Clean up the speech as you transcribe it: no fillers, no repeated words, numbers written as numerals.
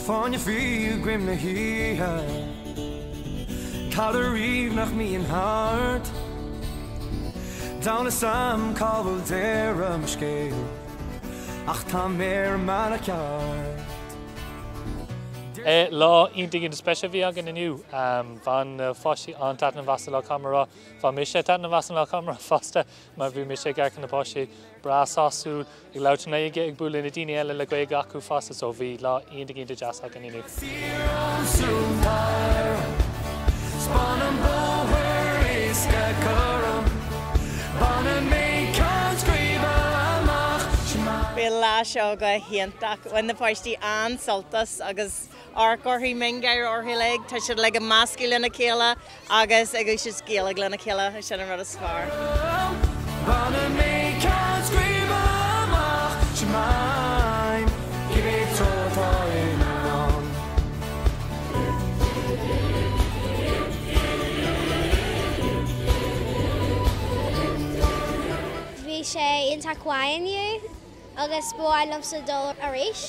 Fáinne fí i gcoim na hoíche. Tada riamh nach mbíonn thart. Deamhan 'fhios a'm cá bhfuil deireadh mo scéil ach tá mé ar an mbealach ceart. Lá iontach iontach speisialta a bhí againn inniu. Bhain na páistí an-taitneamh as an lá caithfidh mé a rá. Bhain mise taitneamh as an lá caithfidh mé a rá fosta mar bhí mise ag amharc ar na páistí breá sásúil ag labhairt i nGaeilge, ag bualadh le daoine eile le Gaeilge acu fosta so bhí lá iontach iontach deas againn inniu. Bhí an lá seo go hiontach. Bhain na páistí an-sult as agus amharc orthu, miongháire orthu uilig. Tá siad uilig ag meascadh lena chéile agus ag úsáid Gaeilge lena chéile, sin an rud is fearr. Bhí sé iontach mhaith inniu agus ba mhaith liomsa dul arís.